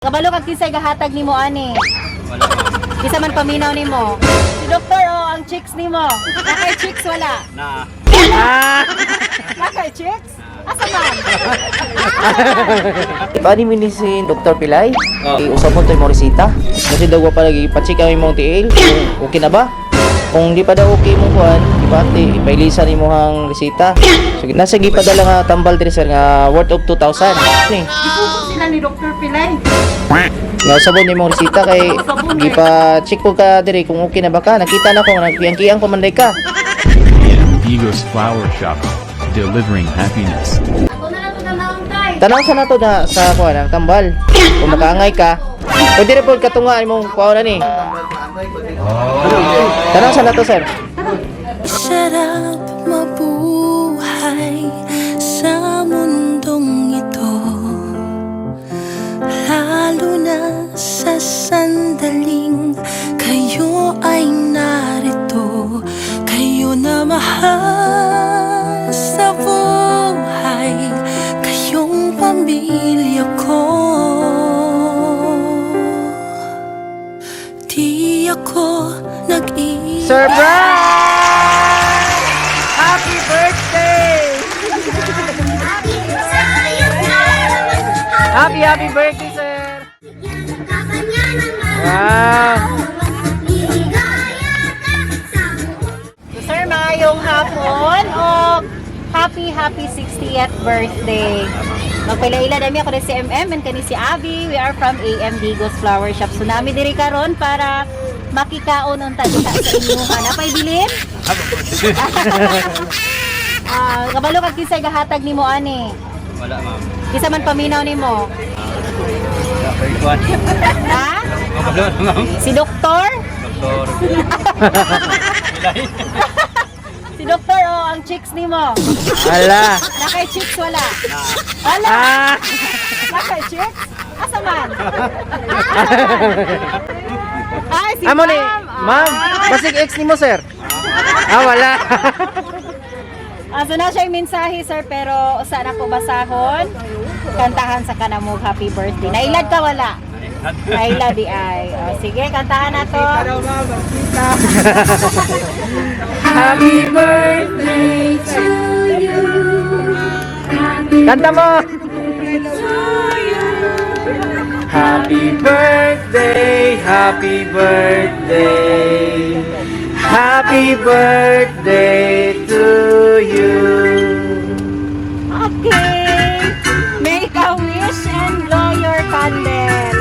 Kabalo kag kinsay gahatag nimo ani? Wala, ma'am. Kinsa man paminaw nimo? Si doktor o ang chicks nimo? Nakay chicks, wala? Na. Ah! Nakay chicks? Asa man? Paano mi ni si Dr. Pilay? Oh. Iusapon to yung resita. Kasi daw pa lagi pa-check ang imong tiil kung okay na ba. Kung di pa daw okay mong kuan, ipati ipailisan nimo ang resita. So, nasa gipadala nga tambal diri, sir, nga worth of 2,000. Ni. Isugo sila ni Dr. Pilay. Nga usabon nimo resita kay gipa-check ko ka diri kung okay na ba ka. Nakita na ko nagkiyang-kiyang pa man day ka. Igos Flower Shop, delivering happiness. Ako na lang to tanawon, tay. Tanaw sa nato na sa kuan ang tambal. Kung makaangay ka, pwede ra pod katunga imong kuan na ni. Tanaw sa nato, sir. Sarap mabuhay sa mundong ito, lalo na sa sandaling kayo ay narito. Kayo na mahal sa buhay, kayong pamilya ko. Di ako nag-iisa. Surprise! Happy birthday! Happy, happy birthday, sir! Wow! So, sir, maayong hapon o happy, happy 60th birthday. Magpailaila dami ako ni si MM and kani si Abby. We are from AM Digos Flower Shop. So nami diri karon para makikaon unta diha sa inyuha. Napay bilin? Ah, kabalo kag kinsay gahatag nimo ani? Wala, ma'am. Kinsa man paminaw nimo? First one. Ha? Wala, ma'am. Si doktor? Doktor. Pilay. Si doktor o ang chicks nimo? Ala! Nakay chicks, wala? Wala. Ah! Nakay chicks? Asa man? Asa man? Ay, si Amo ni, ma'am. Ma'am, basig ex nimo, sir. Ah, wala. Ah, so na siya yung mensahe, sir, pero usa na ko basahon. Kantahan sa kanamog happy birthday. Nailad ka, wala? Nailad di ay. Oh, sige, kantahan na to. Happy birthday to you. Kanta mo! Happy birthday, happy birthday. Happy birthday to you. Okay. Make a wish and blow your candle.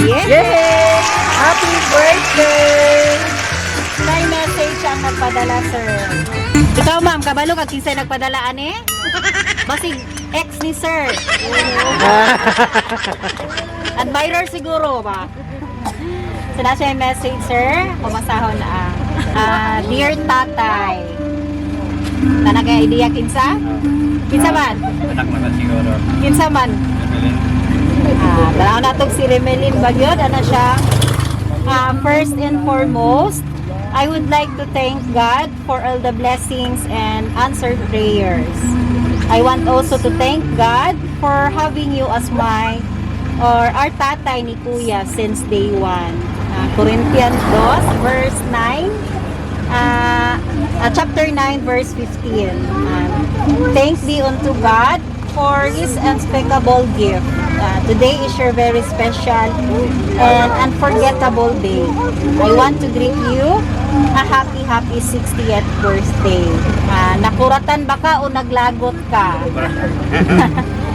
Yeah. Yay! Happy birthday! May message ang nagpadala, sir. Ikaw, ma'am, kabalo kag kinsay nagpadala ani? Basig ex ni sir. Admirer siguro ba? So, na siya yung message, sir. Kumasahon na. Ah, dear tatay. Tana kay idea kinsa? Kinsa man? Anak naman siguro. Kinsa man? Evelyn. Ah, tanaw na tong si Remelin Bagyod. Ano siya? Ah, first and foremost, I would like to thank God for all the blessings and answered prayers. I want also to thank God for having you as my or our tatay ni Kuya since day one. Ah, Corinthians 2 verse 9, chapter 9 verse 15. Thanks be unto God for His unspeakable gift. Today is your very special and unforgettable day. I want to greet you a happy, happy 60th birthday. Nakuratan ba ka o naglagot ka?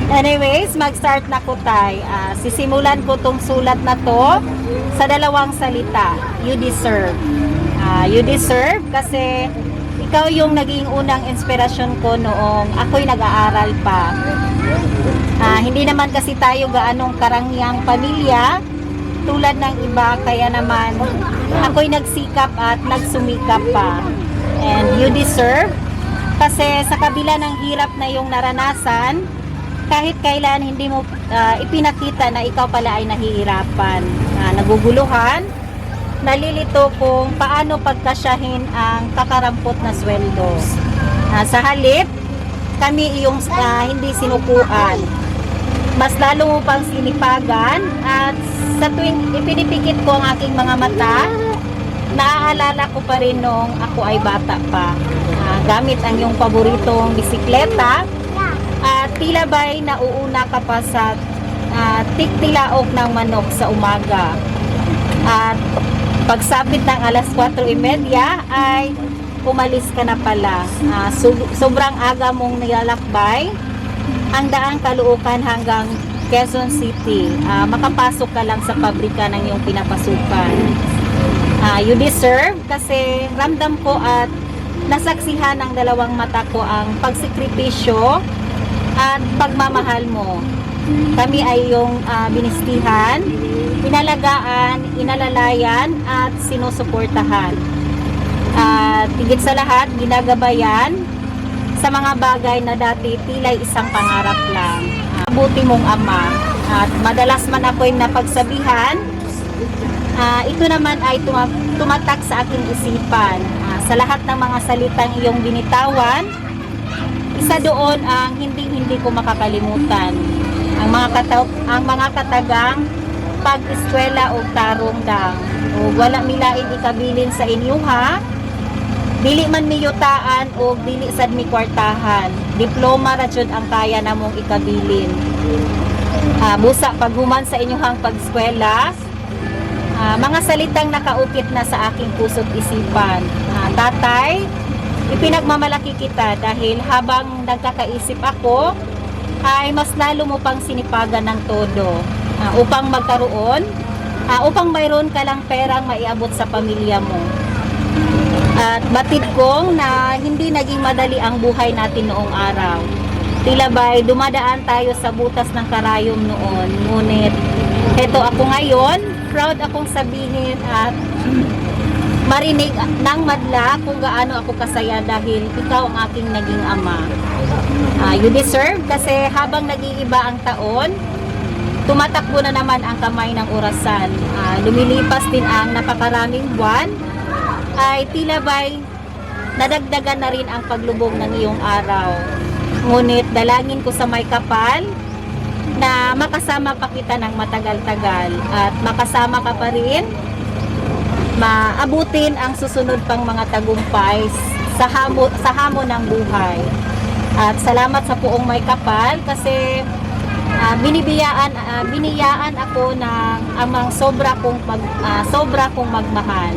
Anyways, mag-start na ko, tay. Sisimulan ko tong sulat na to sa dalawang salita. You deserve. You deserve kasi ikaw yung naging unang inspirasyon ko noong ako'y nag-aaral pa. Hindi naman kasi tayo gaanong karangyang pamilya tulad ng iba, kaya naman ako'y nagsikap at nagsumikap pa. And you deserve kasi sa kabila ng hirap na iyong naranasan, kahit kailan hindi mo ipinakita na ikaw pala ay nahihirapan, naguguluhan, nalilito kung paano pagkasyahin ang kakarampot na sweldo. Sa halip, kami iyong hindi sinukuan. Mas lalo mo pang sinipagan at sa tuwing ipinipikit ko ang aking mga mata, naaalala ko pa rin nung ako ay bata pa. Gamit ang iyong paboritong bisikleta at tila ba'y nauuna ka pa sa tiktilaok ng manok sa umaga. At pagsapit ng alas 4:30 ay umalis ka na pala. Sobrang aga mong nilalakbay ang daang Caloocan hanggang Quezon City. Makapasok ka lang sa pabrika ng iyong pinapasukan. You deserve kasi ramdam ko at nasaksihan ng dalawang mata ko ang pagsikripisyo at pagmamahal mo. Kami ay iyong binistihan, inalagaan, inalalayan at sinusuportahan. At higit sa lahat, ginagabayan sa mga bagay na dati tila'y isang pangarap lang. Buti mong ama. At madalas man ako'y napagsabihan, ito naman ay tumatak sa aking isipan. Sa lahat ng mga salitang iyong binitawan, isa doon ang hindi-hindi ko makakalimutan. Ang mga katagang pag-eskwela o tarong dang. O wala milain ikabilin sa inyo ha. Dili man miyutaan o dili sad mi kwartahan. Diploma ra jud ang kaya namong ikabilin. Busa paghuman sa inyong pag-eskwela, mga salitang nakaukit na sa aking puso't isipan. Tatay, ipinagmamalaki kita dahil habang nagkakaisip ako, ay mas lalo mo pang sinipagan ng todo upang magkaroon, upang mayroon ka lang perang maiabot sa pamilya mo. At batid kong na hindi naging madali ang buhay natin noong araw. Tila ba'y dumadaan tayo sa butas ng karayom noon. Ngunit heto ako ngayon, proud akong sabihin at marinig ng madla kung gaano ako kasaya dahil ikaw ang aking naging ama. You deserve kasi habang nag-iiba ang taon, tumatakbo na naman ang kamay ng orasan. Lumilipas din ang napakaraming buwan, ay tila ba'y nadagdagan na rin ang paglubog ng iyong araw. Ngunit dalangin ko sa may kapal na makasama pa kita ng matagal-tagal at makasama ka pa rin, maabutin ang susunod pang mga tagumpay sa hamon ng buhay. At salamat sa poong may kapal kasi biniyaan ako ng amang sobra kong magmahal.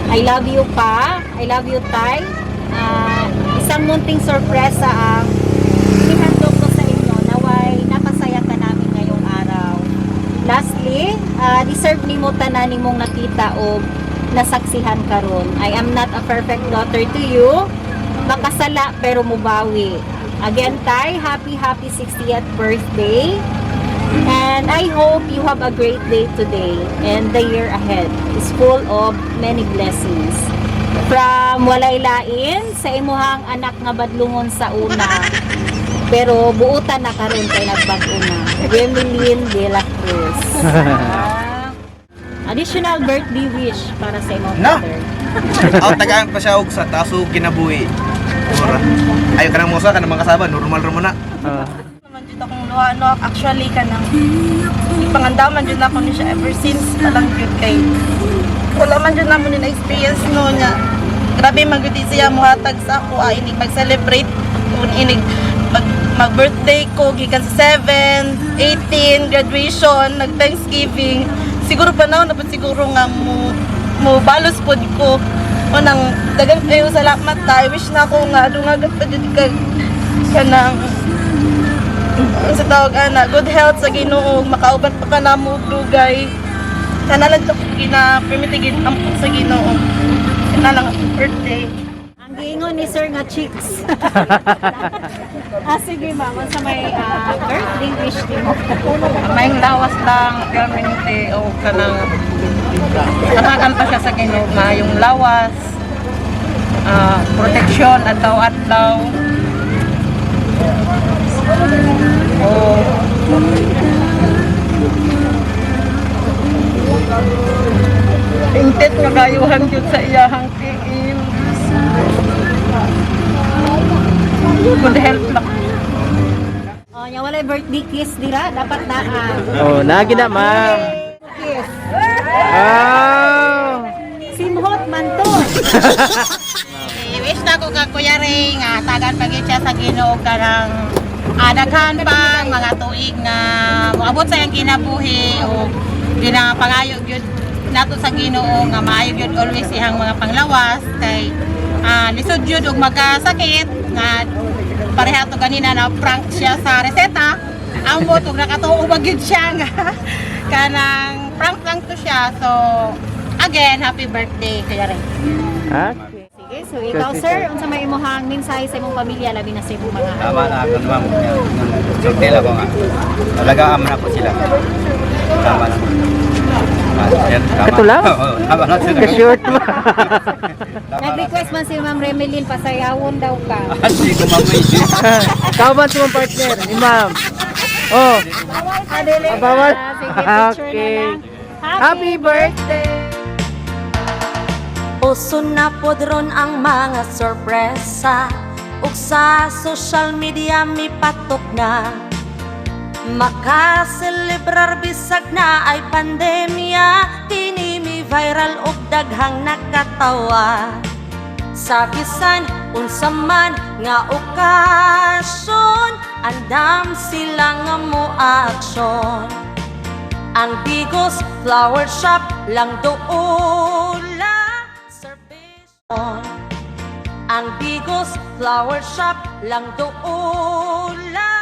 I love you, Pa. I love you, Tay. Isang munting sorpresa ang inihandog ko sa inyo. Naway napasaya ka namin ngayong araw. Lastly, deserve nimo tanan nimong nakita o nasaksihan karon. I am not a perfect daughter to you. Makasala pero mubawi. Again, Tay, happy happy 60th birthday. And I hope you have a great day today and the year ahead is full of many blessings. From walay lain sa imuhang anak nga badlungon sa una. Pero buutan na karon kay nagbag-o na. Remeline de la Cruz. Additional birthday wish para sa imong Na! father. Aw, tagaan pa siya og sa taas og kinabuhi. Ora. Ayo ka nang mosa ka nang kasaba, normal ra mo na. Naman jud akong luha no, actually kanang ipangandaman jud ako ni siya ever since pa lang jud kay wala man jud namo ni na experience no niya. Grabe man gud siya mohatag sa ako, inig mag-celebrate kung inig mag birthday ko gikan sa 7, 18 graduation, nag Thanksgiving. Siguro panahon na pud siguro nga mo mo balos pod ko o nang dagang kayo salamat ta. I wish na ako nga dungagat pa jud kag kanang ang sa tawag ana, good health sa Ginoo, makauban pa ka namo og dugay. Sana lang to gina permitigin ampon sa Ginoo. Sana lang ang birthday. Ang giingon ni Sir nga chicks. Sige ma'am, sa may birthday wish nimo. May lawas lang, permanente o kanang tawagan pa siya sa Ginoo nga yung lawas, protection adlaw-adlaw. O intet nga gayuhan gyud sa iyahang tiil. Good health lang. O, Nya walay birthday kiss dira, dapat naa. Oh, nagi na, ma'am. Kiss. Oh. Simhot man to. I-wish na ko ka Kuya Ray nga tagan pagid siya sa Ginoo kanang daghan pa mga tuig nga moabot sa iyang kinabuhi o ginapangayo gyud nato sa Ginoo nga maayo gyud always iyang mga panglawas kay lisod gyud og magkasakit nga pareha to ganina na prank siya sa reseta amot og nakatuo ba gyud siya nga kanang prank lang to siya. So again, happy birthday, Kuya Ray. Okay. Sige, so ikaw, sir, unsa may imong mensahe sa imong pamilya labi na sa imong mga anak? Tama na ako, ma'am. Sulti lang ko nga. Alagaan man ako sila. Tama na. Ah, sir, tama. Kato lang? Oo, tama na sir. Ka-short mo. Tama na. Nag-request man si Ma'am Remelin, pasayawon daw ka. Ah, hindi ko ma'am. Kauban si ma'am partner, ni ma'am. Oh, Adele. Ah, bawal. Ah, sige, picture na Okay. lang. Happy birthday! Uso na pod ron ang mga sorpresa ug sa social media mipatok na. Makaselebrar bisag na ay pandemya. Kini mi viral ug daghang nakatawa. Sa bisan unsa man nga okasyon, andam sila nga mo aksyon. Ang Digos Flower Shop lang doula service. Ang Digos Flower Shop lang doula.